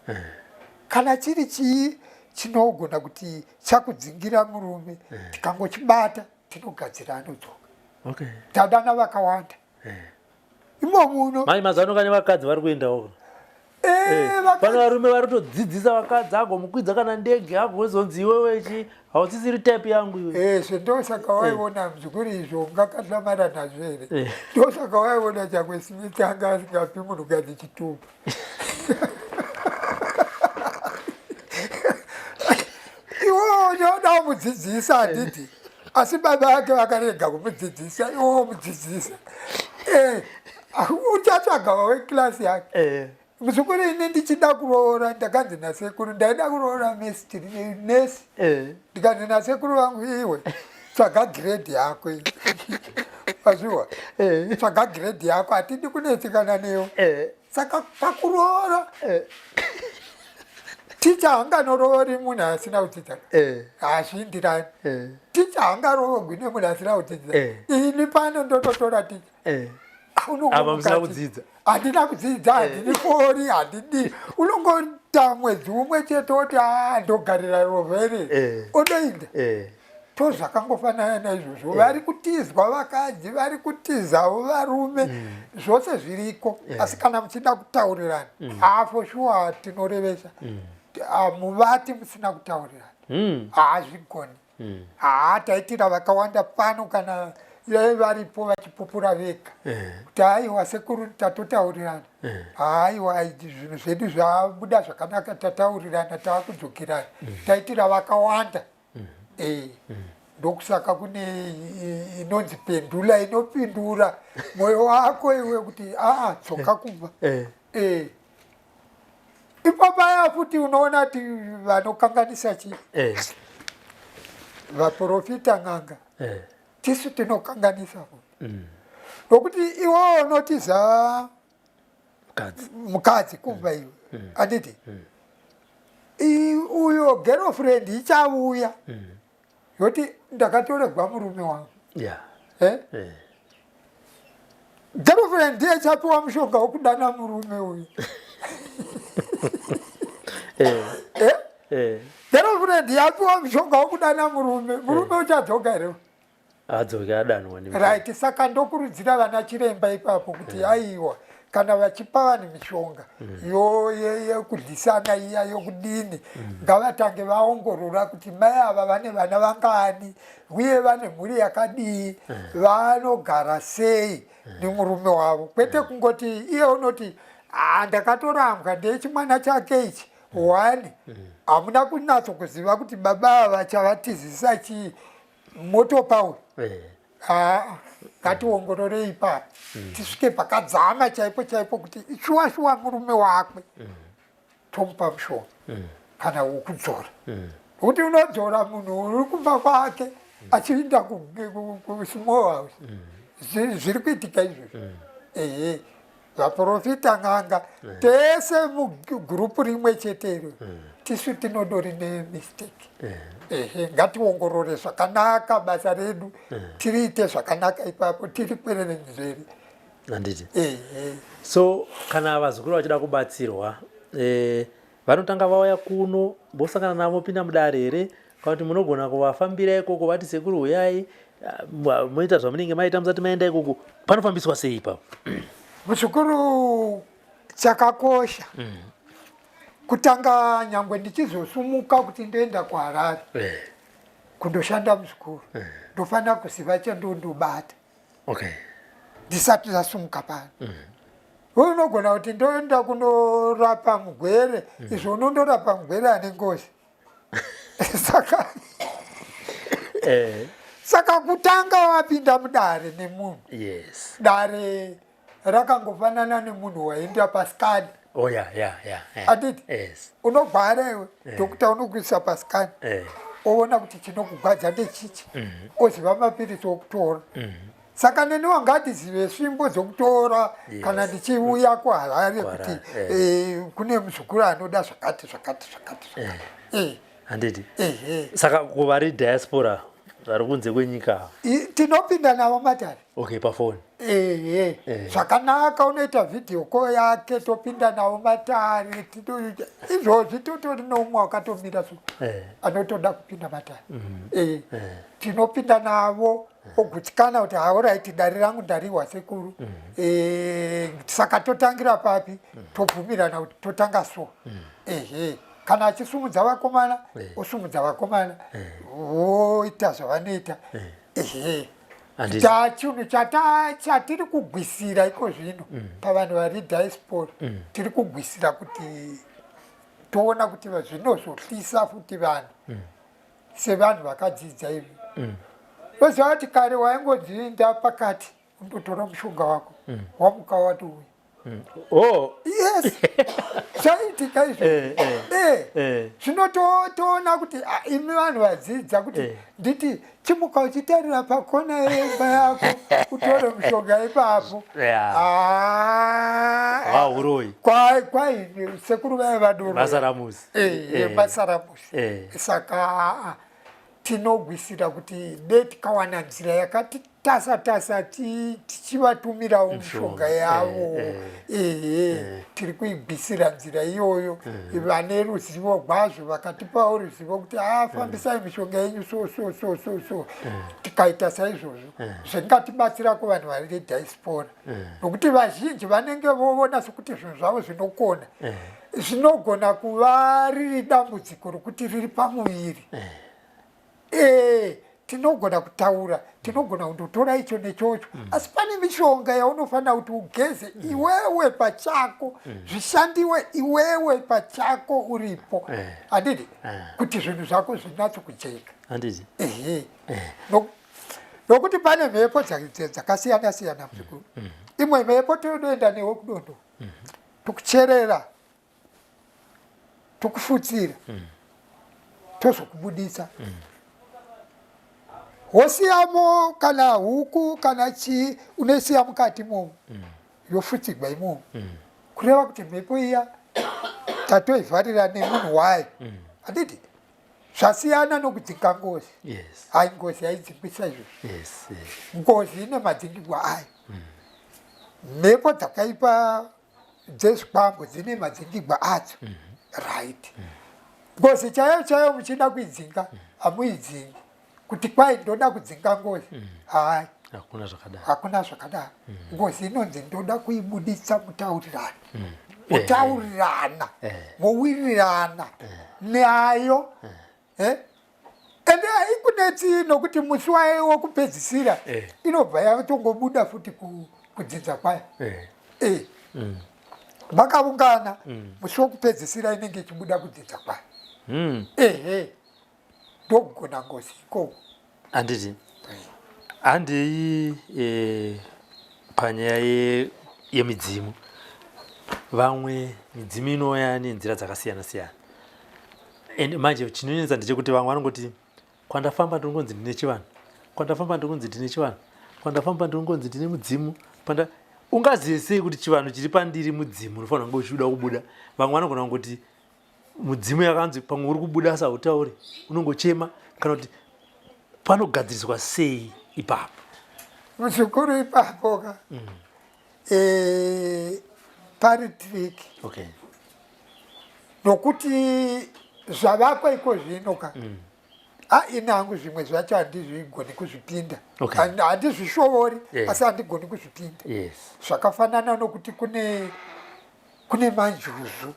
Kana chiri chii chinogona kuti chakudzingira murume, tikangochibata tinogadzira, anodzoka. Tadana vakawanda imo muno.
Mai, mazano kane vakadzi vari kuendawo. Pane varume vari kutodzidzisa vakadzi, agomukwidza kana ndege, agozonzi, "Iwewe chi hausisiri type yangu iwe."
Zve ndosaka waiona muzukuru izvo ungakahlamara nazvo here? Ndosaka waiona Chakwe Smith anga asingapi munhukadzi chitupa. Iwowo unoda kumudzidzisa, handiti? Asi baba vake vakarega kumudzidzisa, iwowo mudzidzisa. Uchatsvaga wewekilasi yake. Muzukuru, ini ndichida kuroora ndakanzi nasekuru, ndaida kuroora nesi, ndikanzi nasekuru vangu, "Iwe tsvaga grade yako, azviwa, tsvaga grade yako, hatidi kunetsekana newe." Saka pakuroora ticha hanganoroori munhu asina kudzidza. Hazviindirani. Ticha hangaroorwi nemunhu asina kudzidza. Ini pano ndototora ticha.
Apa musina kudzidza.
Handina kudzidza, handini fori, handidi. Unongoita mwedzi umwe chete woti a ndogarira rovheri. Odoinda. Tozvakangofanana naizvozvo. Vari kutizwa vakadzi, vari kutizawo varume, zvose zviriko. Asi kana muchida kutaurirana, for sure tinorevesa. Muvati musina kutaurirana, haazvigoni. Taitira vakawanda pano kana varipo vachipupura vega kuti aiwa sekuru tatotaurirana, aiwa zvinhu zvedu zvabuda zvakanaka, tataurirana, taakudzokerana. Taitira vakawanda. Ndokusaka kune inonzi pendula inopindura mwoyo wako iwe kuti aa tsoka kubva. Ipapaya futi unoona kuti vanokanganisa chii, vaprofita, n'anga, tisu tinokanganisa futi, nokuti iwewo unotiza mukadzi kubva iwe, handiti? Uyo girlfriend ichauya yoti ndakatoregwa murume wangu. Girlfriend ndiye ichapiwa mushonga wokudana murume uyu. Girlfriend yapiwa mushonga wokudana murume, murume uchadzoka here?
Adzoke adanwa.
Right. Saka ndokurudzira vana chiremba ipapo kuti aiwa, kana vachipa vanhu mishonga yekudlisana iya, yokudini, ngavatange vaongorora kuti mai ava vane vana vangani, uye vane mhuri yakadii, vanogara sei nemurume wavo, kwete kungoti iye unoti a ndakatorambwa ndechimwana chake ichi. One, hamuna kunyatso kuziva kuti baba ava chavatizisa chii, motopa uyu. Haa, ngationgororei ipapo, tisvike pakadzama chaipo chaipo kuti shuwa shuwa murume wakwe, tomupa mushonga kana wokudzora, nokuti unodzora munhu uri kumba kwake achiinda kusmall house. Zviri kuitika izvozvo. Ehe, vaprofita, n'anga, tese mugurupu rimwe chetero, tisu tinodori nemistake. Ehe, ngationgorore zvakanaka basa redu, tiriite zvakanaka ipapo, tiri kwerere nzveri.
Handiti?
Ehe.
So kana vazukuru vachida kubatsirwa, vanotanga vauya kuno vosangana navo, mopinda mudare here, kana kuti munogona kuvafambira ikoko, vati sekuru huyai, moita zvamunenge maita musati maenda ikoko? Panofambiswa sei ipapo?
Muzukuru, chakakosha kutanga, nyangwe ndichizosumuka kuti ndoenda kuHarare kundoshanda, muzukuru, ndofanira kuziva chandondobata ndisati ndasumuka pano. Iwe unogona kuti ndoenda kunorapa mugwere, izvo unondorapa mugwere ane ngozi. Saka kutanga wapinda mudare nemunhu, dare rakangofanana nemunhu waenda pascan.
Oh, yeah.
Handiti?
Yes.
Unogwara iwe, doctor unokuisa pascan, oona kuti chinokugwadza ndechichi, oziva mapirisi okutora. Saka neni wangatizive svimbo dzokutora kana ndichiuya kuHarare kuti kune muzukuru anoda zvakati zvakati zvakati zvakati.
Handiti?
Ehe.
Saka kuvari diaspora, vari kunze kwenyika?
Tinopinda navo matare.
Okay, pafoni.
Ehe. Zvakanaka, unoita video call yake, topinda navo matare. Izvozvi totori neumwe wakatomira so anotoda kupinda matare. Tinopinda navo, ogutsikana kuti alright, dare rangu ndariwa sekuru. Saka totangira papi? Tobvumirana kuti totanga so. Ehe, kana achisumudza vakomana, osumudza vakomana, voita zvavanoita. Ehe.
Handiti?
Chinhu chatiri kugwisira iko zvino pavanhu vari diaspora, tiri kugwisira kuti toona kuti zvinozohlisa futi vanhu sevanhu vakadzidza izvi. Oziva kuti kare waingodzinda pakati undotora mushonga wako, wamuka watouya.
Oh.
Yes, zvaiitika izvo. Zvino toona kuti imi vanhu vadzidza kuti nditi chimuka uchitarira pakona yemba yako utore mushonga ipapo.
Wahuroyi.
Kwai sekuru vaya vadoro.
Masaramusi.
Masaramusi. Saka tinogwisira kuti dei tikawana nzira yakati tasa tasa tichivatumirawo mishonga yavo. Ehe, tiri kuibvisira nzira iyoyo. Vane ruzivo gwazvo vakatipawo ruzivo kuti fambisai mishonga yenyu so so so so so. Tikaita saizvozvo zvingatibatsira kuvanhu vari diaspora, nokuti vazhinji vanenge voona sokuti zvinhu zvavo zvinokona, zvinogona kuva riri dambudziko rokuti riri pamuviri. Tinogona kutaura, tinogona kundotora icho nechocho, asi pane mishonga yaunofanira kuti ugeze iwewe pachako, zvishandiwe iwewe pachako uripo, handiti, kuti zvinhu zvako zvinatso kujeka.
Handiti.
Ehe, nokuti pane mhepo dzakasiyana siyana muzvikuru. Imwe mhepo tinoenda newe kudondo, tokucherera, tokufutsira, tozokubudisa, wosiyamo kana huku kana chii, unoisiya mukati imomo, yofutsigwa imomo, kureva kuti mhepo iya tatoivharira nemunhu wayo, handiti? Zvasiyana nokudzinga ngozi. Hai, ngozi haidzingwisa izvozvo. Ngozi ine madzingirwa ayo. Mhepo dzakaipa dzezvikwambo dzine madzingirwa adzo, right? Ngozi chaiyo chaiyo muchida kuidzinga, hamuidzingi kuti kwai ndoda kudzinga ngozi. Hai.
Hakuna zvakadaro.
Hakuna zvakadaro. Ngozi inonzi ndoda kuibuditsa mutaurirana, mutaurirana, mowirirana nayo. Ende haikunetsi nokuti musi wayo wokupedzisira inobva yatongobuda futi kudzidza kwayo. Vakaungana, musi wokupedzisira inenge ichibuda kudzidza kwayo. Ehe, ndokugona ngozi ikoko.
Handiti. Handei panyaya yemidzimu. Vamwe midzimu inouya nenzira dzakasiyana siyana, and manje chinonetsa ndechekuti vamwe vanongoti kwandafamba ndinongonzi ndine chivanhu, kwandafamba ndinongonzi ndine chivanhu, kwandafamba ndinongonzi ndine mudzimu. Panda ungazive sei kuti chivanhu chiri pandiri mudzimu unofanira kunge uchiuda kubuda? Vamwe vanogona kungoti mudzimu yakanzi pamwe uri kubuda asi hautauri, unongochema, kana kuti panogadziriswa sei ipapo?
Muzukuru, ipapo ka pari tricky. Nokuti zvavakwa iko zvino ka, ini hangu zvimwe zvacho handizvigoni kuzvipinda. Handizvishovori, asi handigoni kuzvipinda. Zvakafanana nokuti kune manjuzu.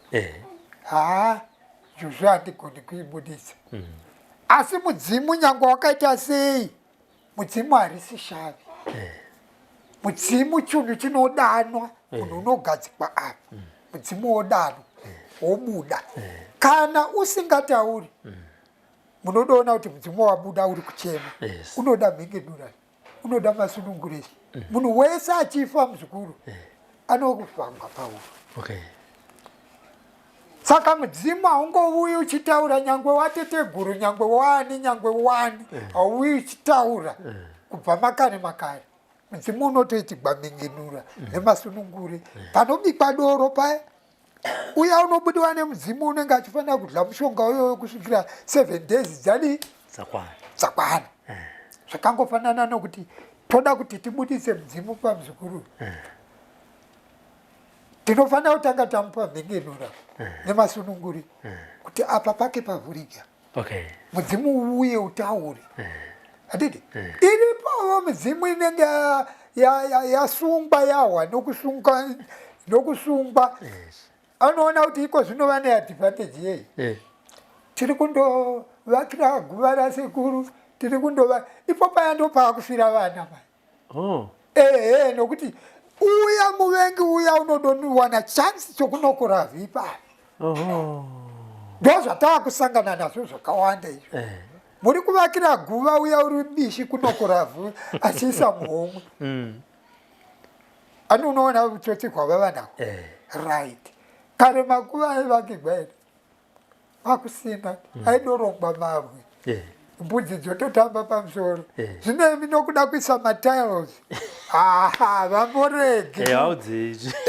Haa, njuzu handigoni kuibudisa. Asi mudzimu nyange wakaita sei, mudzimu harisi shavi. Mudzimu chinhu chinodanwa. Munhu unogadzikwa apa, mudzimu wodanwa, wobuda. Kana usingatauri, munodoona kuti mudzimu wabuda uri kuchema. Unoda mhengenura, unoda masununguresi. Munhu wese achifa, muzukuru, anokufamba pauro. Saka mudzimu haungovuyi uchitaura, nyangwe wateteguru, nyangwe wani, nyangwe wani, hauuyi uchitaura. Kubva makare makare mudzimu unotoitigwa mhinginura nemasunungure. Panobikwa doro paya, uya unobudiwa nemudzimu unenge achifanira kudya mushonga uyoyo kusvikira 7 days dzadii?
Dzakwana.
Dzakwana. Zvakangofanana nokuti toda kuti tibudise mudzimu pamuzukuru, tinofanira kutanga tamupa mhinginura nemasununguri kuti apa pake pavhurika, mudzimu uye utaure, handiti? Iripowo midzimu inenge yasungwa, yahwa nokusungwa, nokusungwa. Anoona kuti iko zvino vane advantage yei? Tiri kundovakira guva rasekuru, tiri kundova ipo paya ndopaakufira vana mai. Ehe, nokuti uya muvengi uya unodoniwana chance chokunokora vhipa. Ndo zvatava kusangana nazvo zvakawanda izvo. Muri kuvakira guva, uya uri bishi kunokora vhu achiisa muhomwe. Ani unoona utsotsi hwavava nahwo. Right. Kare makuva aivakigwa here? Kwakusina. Aidorongwa mabwe. Mbudzi dzototamba pamusoro. Zvino imi nokuda kuisa matiles. Havamboregi.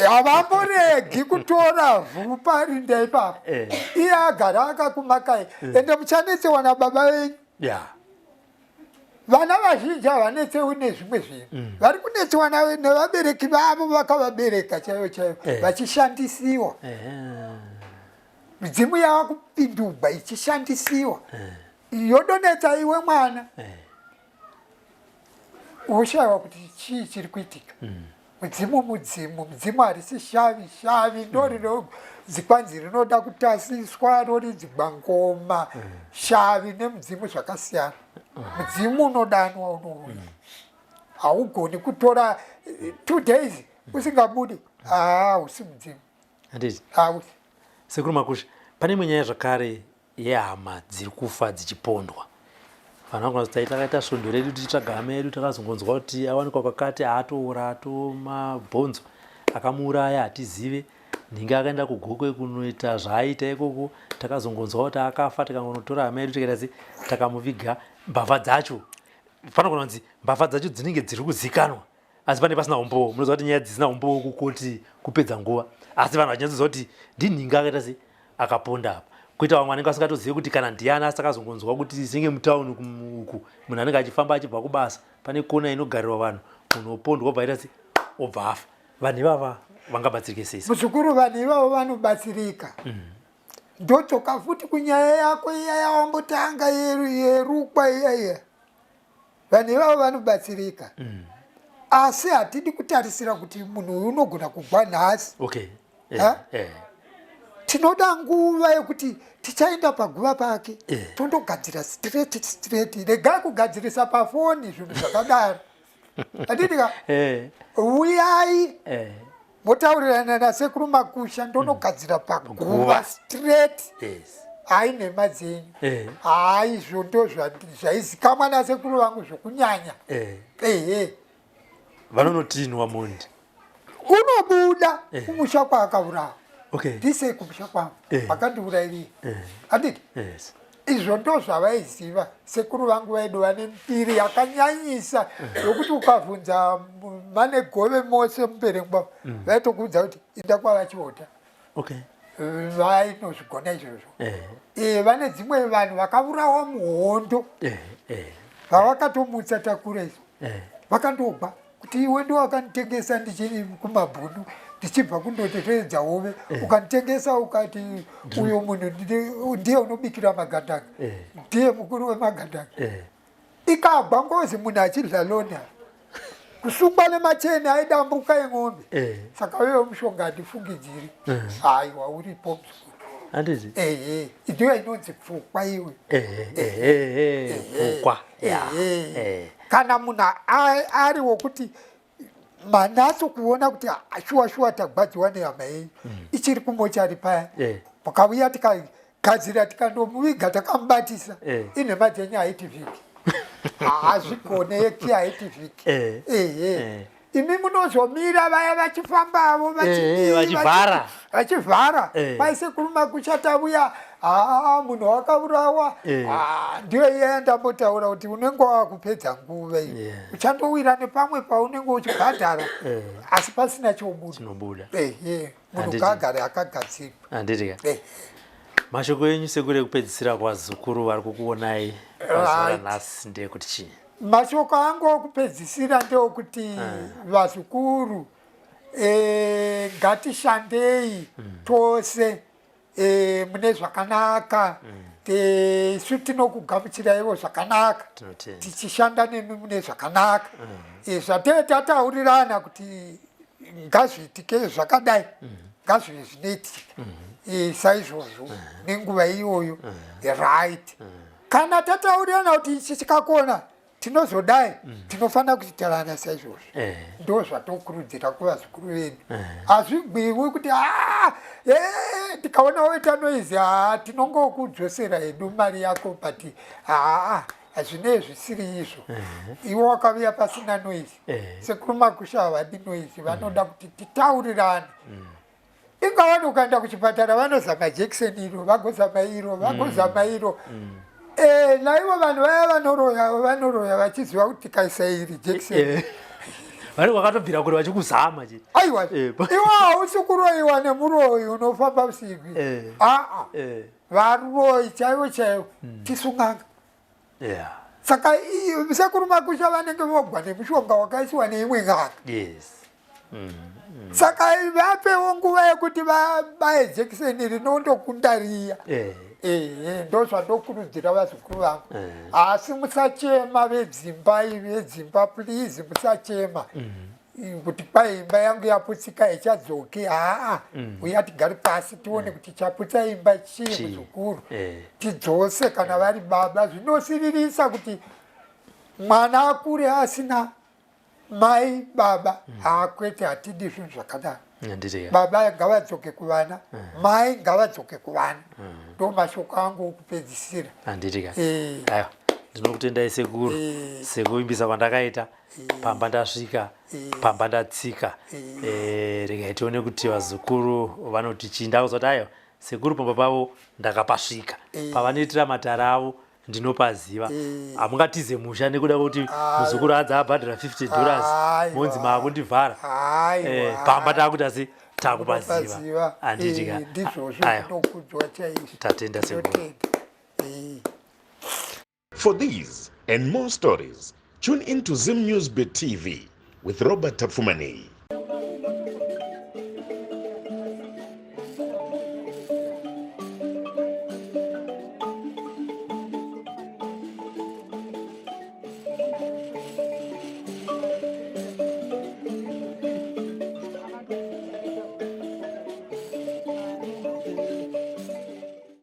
Havamboregi kutora vhu parinda ipapo. Iye agara akakumakai. Ende muchanetsewa nababa venyu. Vana vazhinji havanetsewi nezvimwe zvinhu. Vari kunetsewa nevabereki vavo vakavabereka chaivo chaivo vachishandisiwa. Midzimu yava kupindugwa ichishandisiwa. Yodonetsa iwe mwana. Woshaiwa kuti chii chiri kuitika. Mudzimu mudzimu, mudzimu harisi shavi, shavi ndorinodzikwanzi rinoda kutasiswa roridzigwa ngoma. Shavi nemudzimu zvakasiyana. Mudzimu unodanwa unouya. Haugoni kutora 2 days usingabudi. Hausi mudzimu.
Handiti?
Hausi.
Sekuru Makusha, pane imwe nyaya zvakare yehama dziri kufa dzichipondwa. Vanhu vanogona kuti takaita svondo redu tichitsvaga hama yedu, takazongonzwa kuti awanikwa kwakati, atoora atomabhonzo, akamuuraya hatizive. Nhingi akaenda kuGokwe kunoita zvaaiita ikoko, takazongonzwa kuti akafa, tikangonotora hama yedu tikaita sei, takamuviga. Mbavha dzacho panogona kunzi mbavha dzacho dzinenge dziri kuzikanwa, asi pane pasina umbowo. Munoziva kuti nyaya dzisina umbowo kukoti kupedza nguva, asi vanhu vachinyatsoziva kuti ndinhingi akaita sei akaponda apa. Kuita vamwe vanenge vasingatozivi kuti kana ndiani, asi takazongonzwa kuti senge mutauni uku munhu anenge achifamba achibva kubasa, pane kona inogarirwa vanhu, munhu opondwa obva aita sei, obva afa. Vanhu ivava vangabatsirike sei?
Muzukuru, vanhu ivavo vanobatsirika. Ndodzoka futi kunyaya yako iya yawambotanga yerukwa iya iya. Vanhu ivavo vanobatsirika. Asi hatidi kutarisira kuti munhu uyu unogona kugwa nhasi. Tinoda nguva yekuti tichaenda paguva pake tondogadzira straight straight. Regai kugadzirisa pafoni zvinhu zvakadaro. Handiti ka? Uyai motaurirana nasekuru Makusha, ndonogadzira paguva straight. Hai nhema dzenyu. Hai izvo ndo zvaizikamwa nasekuru vangu zvokunyanya. Ehe.
Vanonotinwa mondi.
Unobuda kumusha kwaakaurawa. Ndisei kumusha kwangu makandiurairira. Handiti? Izvo ndo zvavaiziva. Sekuru vangu vaidova nembiri yakanyanyisa yokuti ukavhunza mane gove mose muberengwa vaitokuudza kuti inda kwavaChihota. Vainozvigona izvozvo. Vane dzimwe vanhu vakaurawa muhondo vavakatomutsa takura izvo. Vakandogwa kuti iwe ndo wakanditengesa ndichiri kumabhunu ndichibva kundoteteredza hove, ukanditengesa ukati uyo munhu ndiye unobikira magandanga, ndiye mukuru wemagandanga. Ikagwa ngozi munhu achidla lona kusungwa nemacheni aidambuka eng'ombe. Saka uyo mushonga handifungidziri. Haiwa uripo muzukuru.
Handiti?
Ehe, ndiyo inonzi pfukwa iwe.
Pfukwa.
Kana munhu ari wokuti manatso kuona kuti shuwa shuwa tagwadziwa nehama yenyu ichiri kumochari paya, mukauya tikagadzira tikandomuviga takamubatisa, inhema dzenyu haiti vhiki. Hazvigoneki, haiti vhiki. Ehe. Imi munozomira vaya vachifambavo
vachivhara.
Vachivhara. Kwaisekuru Makusha tavuya, munhu wakaurawa. Ndiyo iya yandambotaura kuti unenge wakupedza nguva iyo. Uchandowira nepamwe paunenge uchibhadhara, asi pasina
chobuda.
Ehe, munhu ngaagare akagadzirwa.
Handiti ka? Mashoko enyu sekuru ekupedzisira kwazukuru vari kukuonai pazuva ranhasi ndeyekuti chii?
Mashoko angu okupedzisira ndeokuti vazukuru, ngatishandei tose mune zvakanaka. Isu tinokugamuchiraiwo zvakanaka, tichishanda nemi mune zvakanaka. Zvatee tataurirana kuti ngazviitike zvakadai, ngazvive zvinoitika saizvozvo nenguva iyoyo. Right. Kana tataurirana kuti ichi chikakona tinozodai, tinofanira kuitirana saizvozvo. Ndo zvatokurudzira kuvazukuru vedu. Hazvigwiwi kuti tikaona woita noise, tinongokudzosera hedu mari yako, but haa. Hazvinei zvisiri izvo. Iwe wakavuya pasina noise. Sekuru Makusha havadi noise, vanoda kuti titaurirane. Inga wani ukaenda kuchipatara vanozama jekiseni iro, vagozama iro, vagozama iro. Eh, naivo vanhu vaya vanoroya vanoroya vachiziva kuti tikaisa iri jekiseni.
Vanenge vakatobvira kure vachikuzama chete.
Aiwa, iwe hausi kuroyiwa nemuroyi unofamba usiku. Aa, varoyi chaivo chaivo tisu n'anga. Saka sekuru Makusha vanenge vogwa nemushonga wakaisiwa neimwe n'anga. Saka vapewo nguva yekuti vabaye jekiseni rinondokunda riya. Ndozvandokurudzira vazukuru vangu. Asi musachema vedzimba, vedzimba please musachema. Kuti kwai imba yangu yaputsika ichadzoki. Haa, uya tigare pasi tione kuti chaputsa imba chii muzukuru. Tidzose kana vari baba. Zvinosiririsa kuti mwana akure asina mai baba. Haa, kwete, hatidi zvinhu zvakadaro. Baba ngavadzoke kuvana, mai ngavadzoke kuvana. Ndo mashoko angu okupedzisira.
Handiti ka? Aiwa, ndinokutendai sekuru sekuvimbisa kwandakaita. Pamba ndasvika, pamba ndatsika. Regai tione kuti vazukuru vanoti chii. Ndakuzoti aiwa, sekuru pamba pavo ndakapasvika, pavanoitira matara avo ndinopaziva. Hamungatize musha nekuda kwekuti muzukuru adza abhadhara $50, monzi maakundivhara. Pamba taakuita se takupaziva.
Unopaziva.
Handiti ka?
Ndizvozvo.
Aiwa.
Zvinokudzwa chaizvo.
Tatenda sekuru.
Ndinotenda.
For these and more stories, tune in to Zim News Bit TV with Robert Tafumani.